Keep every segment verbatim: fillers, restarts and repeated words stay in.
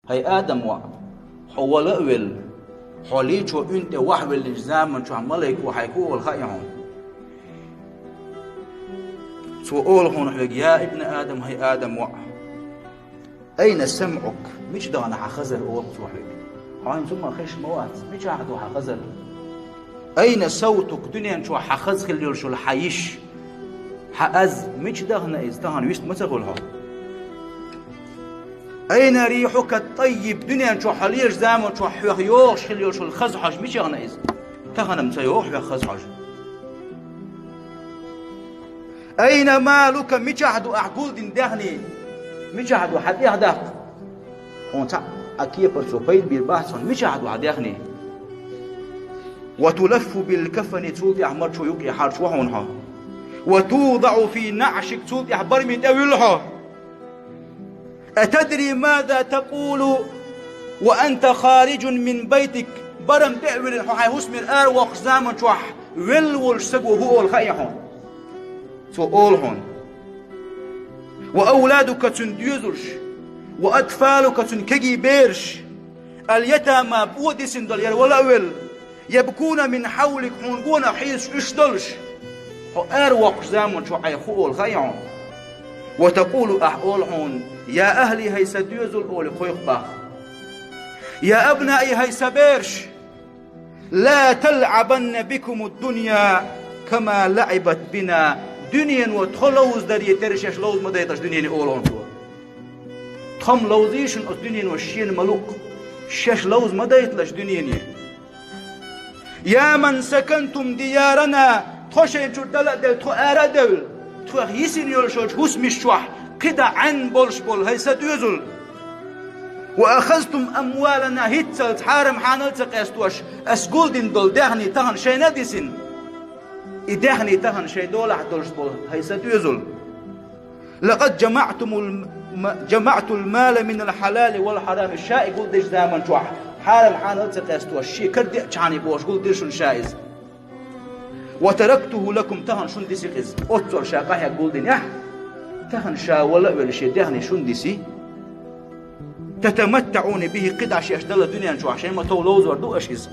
ХӀай Адам воӀ, хьо вала а велла, хьо лийчо уьнна тӀе вахьавеллинчу заман чохь малайко хьайга хӀун олу хаьий хьуна? Цо олу хьуна хьоьга: «Я ибна Адам, хӀай Адам воӀ, айна самӀук, мича дахана хьан хазар?» — олу цо хьоьга. Хьо хӀинца хӀумма хезаш ма вац, мичахь ду хьан хазар? «Айна савтук, дуьнен чохь хьан хаза хилла йолуш йолу хьан йиш, хьан аз, мича дахана иза, тахана вист ма ца хуьлу хьо?» «Айна рихьука таййиб, дуьнен чохь хьо лелачу заман чохь хьоьх йогӀуш хилла йолуш йолу хаза хьожа мича яхана иза? Тахана-м ца йогӀу хьоьх хаза хьожа». «Айна малука, мичахь ду ахь гулдина даьхни? Мичахь ду хьан тӀех даккха? Хьуна цхьаъ а кепара цо пайда бийр бац хьуна, мичахь ду хьан даьхни?» «Ва тулаффу бил кафани, цул тӀаьхьа марчо юкъе хьарчо хьуна хьо. Ва тузаӀу фи наӀшик, цул тӀаьхьа бараме тӀе вуьллу хьо». «Атадри маза такъулу ва анта хариджун мин байтик, барам тӀе а вуьллина, хьо хьайн хӀусамера аравоккхуш заман чохь велла волуш стага хӀун олу хаьий хьуна?» Цо олу хьуна: «Ва авладука, цуьнан доьзалш, ва атфалука, цуьнан кегий бераш, ал-ятама, бо дисина долу, яра вала а велла, ябкуна мин хьавлик, хьуна гонах хьийзаш уьш долуш, хьо аравоккхуш заман чохь айхьа хӀун олу хаьий хьуна? Ва такъулу, ахь олу хьуна: я ахьли, хӀай сан доьзал, олий кхойкху боху. Я абнаи, хӀай сан бераш, ла талъабанна бикумуд-дунья кама лаӀибат бина, дуьнено тхо ловзадаре терра шаьш ловза ма дайталаш дуьнене», — олу хьуна цо. Тхо-м ловзий шуна оцу дуьнено шена ма-луъу, шаьш ловза ма дайталаш дуьнене. «Я ман сакантум диярана, тхо шайна чуьра дала а девлла, тхо ара а девлла, тхох йисина йолуш йолчу хӀусамаш чохь кхидӀа Ӏаьнна болуш болу, хӀай сан доьзал. Ва ахазтум амвалана, хӀинццалц хьарам-хьанал а ца къестош, ас гулдина долу даьхни тахана шайна а дисина. И даьхни тахана шайн долахь долуш болу, хӀай сан доьзал. Лакъад жамаӀтумул ма-, жамаӀтул мала минал хьалали вал хьарами, ша и гулдечу заман чохь, хьарам-хьанал а ца къестош, шен кара деъчхьана бохуш гулдира шуна ша иза. Ва тарактуху лакум, тахана шуна диси иза. Оццул ша къахьегна гулдинехь, тахана ша вала а велла шен даьхни шуна диси. ТатаматтаӀуна бихи, кхидӀа шаьш дала дуьнен чохь шайн ма-тов ловзор ду аша иза.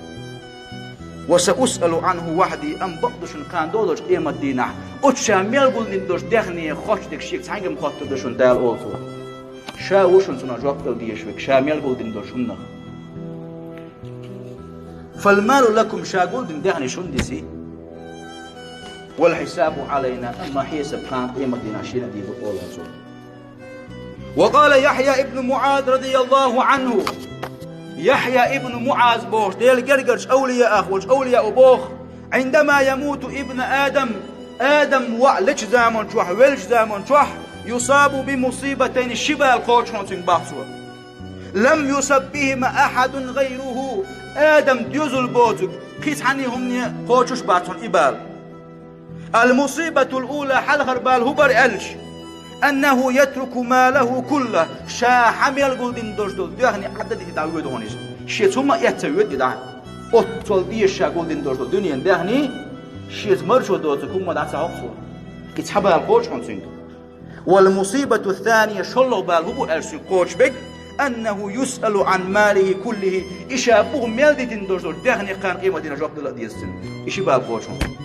Ва са усъалу Ӏанху вахьди, амма бакъду шуна кхана долчу къематдийнахь, оцу ша мел гулдина долчу даьхне хоттуш дерг шега цхьаьнгге-м хоттур ду шуна Дала, олу цо. Ша ву шуна цунах жоп дала дезаш верг, ша мел гулдина долчу хӀуманах. Фал малу лакум, ша гулдина даьхни шуна диси. Вал хьисабу Ӏалайна, амма хьесап кхана къематдийнахь шена а дийр ду, олу цо. Ва къала Яхья ибн МуӀаз радияллаху Ӏанху. Яхья ибн МуӀаз бохуш, Делан гергарчу авлияах волчу авлияо боху: «Ӏиндама ямуту ибн Адам, Адам воӀ лечу заман чохь, веллачу заман чохь, юсабу би мусибатайни, ши бала кхочуш хьуна цуьнга бах цо. Лам юсаб бихима ахьадун гӀайруху, Адам доьзал боцург, кхин цхьанне хӀумане кхочуш бац хьуна и бала». Ал-мусибатул ула, хьалхара бала хӀун бара аьлча, аннаху ятруку малаху кулла, ша хьан мел гулдина долуш долу даьхни Ӏадда дити дӀавоьду хьуна иза. Шеца хӀумма а эцна ца воьду и дӀа. Оццул деза ша гулдина долуш долу дуьненан даьхни, шеца маршо доцург хӀумма дӀа ца хьокху цо. И цхьа бала кхочуш хьуна цуьнга. Вал мусибату ссания, шолгӀа бала хӀун бу аьлча цуьнга кхочуш берг, аннаху юсъалу Ӏан малихи куллихи, и ша буха мел дитина долуш долу даьхни кхана къематдийнахь жоп дала а деза цуьнга. И ши бала кхочуш хьуна.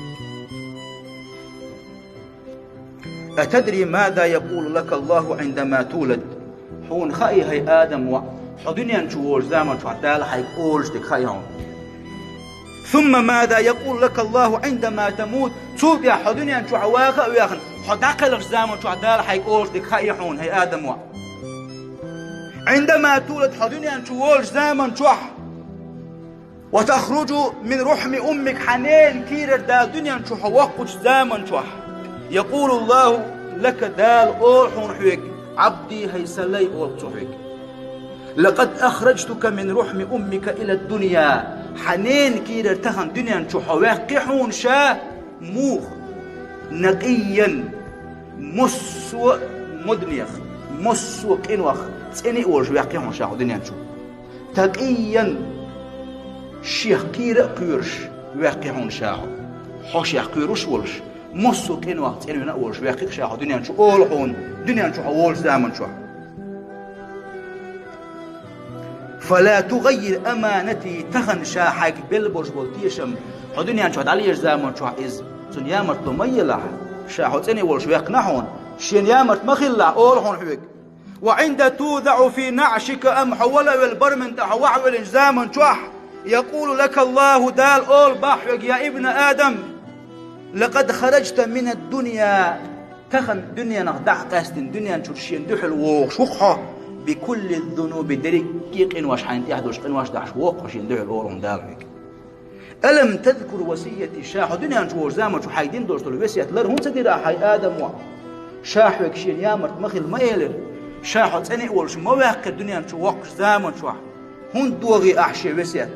Атадри маза якъулу лака Аллаху Ӏиндама тулад? Хьуна хаьий, хӀай Адам воӀ, хьо дуьнен чу волчу заман чохь Дала хьайга олуш дерг хаьий хьуна? Сумма маза якъулу лака Аллаху Ӏиндама тамут? Цул тӀаьхьа хьо дуьнен чохь ваха а вехна, хьо дӀакхелхачу заман чохь Дала хьайга олуш дерг хаьий хьуна, хӀай Адам воӀ? Ӏиндама тулад, хьо дуьнен чу волчу заман чохь, ва тахруджу мин рухьми уммик, хьан ненан кийрара Дала дуьнен чу хьо воккхучу заман чохь, якъулу Аллаху лака, Дала олу хьуна хьоьга: Ӏабди, хӀай сан лай, олу цо хьоьга. Лакъад ахраджтука мин рухьми уммика ила дунья. Хьан ненан кийрара тахана дуьнен чу хьо ваьккхи хьуна ша, муха? Накъийян, массо а моднех, массо а къинойх цӀена а волуш ваьккхи хьуна ша хьо дуьнен чу. Такъийян, шех кхера а кхоьруш ваьккхи хьуна ша хьо. Хьо шех кхоьруш а волуш, массо а къинойх цӀена а волуш ваьккхи ша хьо дуьнен чу, олу хьуна, дуьнен чу хьо волчу заман чохь. فلا تغير أمانتي, тахан ша хьайга белла болуш болу тешам, хьо дуьнен чохь дӀалезачу заман чохь иза, цунна ямартло ма елахь, ша хьо цӀена волуш ваьккхина хьуна, шена ямарт ма хилалахь, олу хьуна хьоьга. وعند توضع في نعشك, амма хьо вала а велла бармин тӀе хьо вахьавеллачу заман чохь, يقول لك الله, Дала олу боху хьоьга: يا ابن آدم, لقد خرجت من الدنيا, тахан дуьненах дӀа а къаьстина, дуьнен чуьра шена дуьхьал вогӀуш ву-кх хьо, بكل الذنوب, дерриге а къинош, хьайна тӀехь долуш къинош дахьаш вогӀу-кх хьо шена дуьхьал, олу хьуна Дала хьоьга. ألم تذكر وصيتي, ша хьо дуьнен чу волчу заман чу хьайга дина долуш долу весет лар хӀунда ца дира ахь, хьай Адам воӀ? Ша хьоьга шена ямарт ма хила ма элира, ша хьо цӀена а волуш ма ваьккхира дуьнен чу воккхачу заман чохь, хӀунда догӀий ахь шен весет?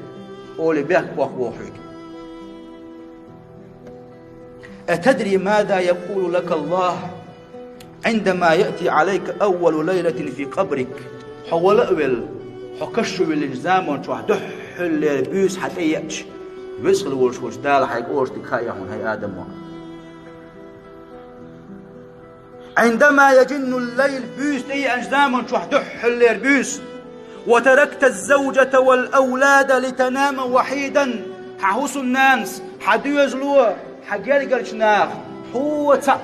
Олий бехк боккху боху хьоьга. أتدري ماذا يقول لك الله عندما يأتي عليك أول ليلة في قبرك؟ Хьо вала а велла, хьо каш чу виллинчу заман чохь дуьххьарлера буьйса хьан тӀе еача, веза хила волуш волчу Дала хьайга олуш дерг хаьий хьуна, хьай Адам воӀ? عندما يجن الليل, буьйса тӀееанчу заман чохь дуьххьарлера буьйса, وتركت الزوجة والأولاد لتنام وحيدا, хьан хӀусамнанас, хьан доьзало, хьан гергарчу наха, хьо цхьаъ,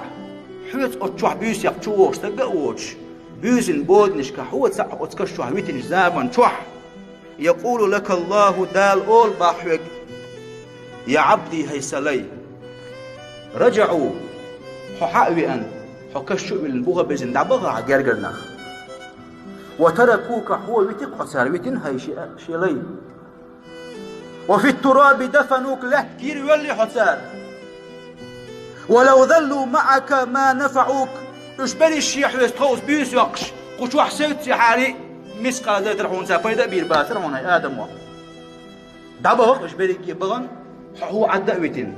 хьоьца оцу чохь буьйсех чу вогӀуш стаг а воцуш, буьйсанна боданашкахь хьо цхьаъ оцу каш чохь витинчу заман чохь, يقول لك الله, Дала олу боху хьоьга: يا عبدي, хӀай сан лай, رجعوا, хьо хьа а веана, хьо каш чу а виллина, буха а безина, дӀабаха хьан гергара нах. وتركوك, хьо вити-кх хьо цара, витина хьай ши-, шен лай. وفي التراب دفنوك, лаьтта кийра воьллий хьо цара. ولو ظلوا معك ما نفعوك, уьш берриш шен хьоьца тховса буьйса йоккхуш, кху чохь севццехьара а, мискъала зарратара хьуна цара пайда а бийр бацара хьуна, хӀай Адам воӀ. ДӀабаха-кх уьш берриге а бахана, хьо хьо Ӏадда а витина.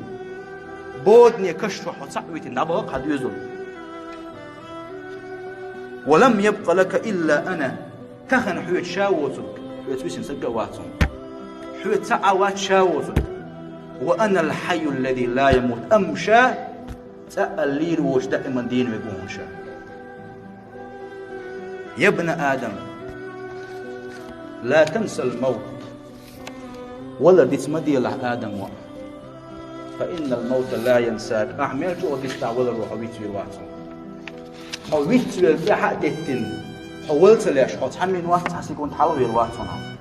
Бодане каш чохь хьо цхьаъ витина, дӀабаха-кх хьан доьзал. ولم يبق لك إلا أنا, тахана хьоьца ша воцург, хьоьца висина стаг а вац хьуна. Хьоьца цхьа а вац ша воцург. وأنا الحي الذي لا يموت, амма ша цӀа а лийр воцуш даиман дийна верг ву хьуна ша. يا ابن آدم, لا تنس الموت, валар диц ма делахь, Адам воӀ. فإن الموت لا ينساك, ахь мел чӀогӀа дицдахь валаро хьо вицвийр вац хьуна. Хьо вицвелла тӀаьхьа а деттина, хьо вала ца леш, хьо цхьанна вац, цхьа секунд хьалавер вац хьуна.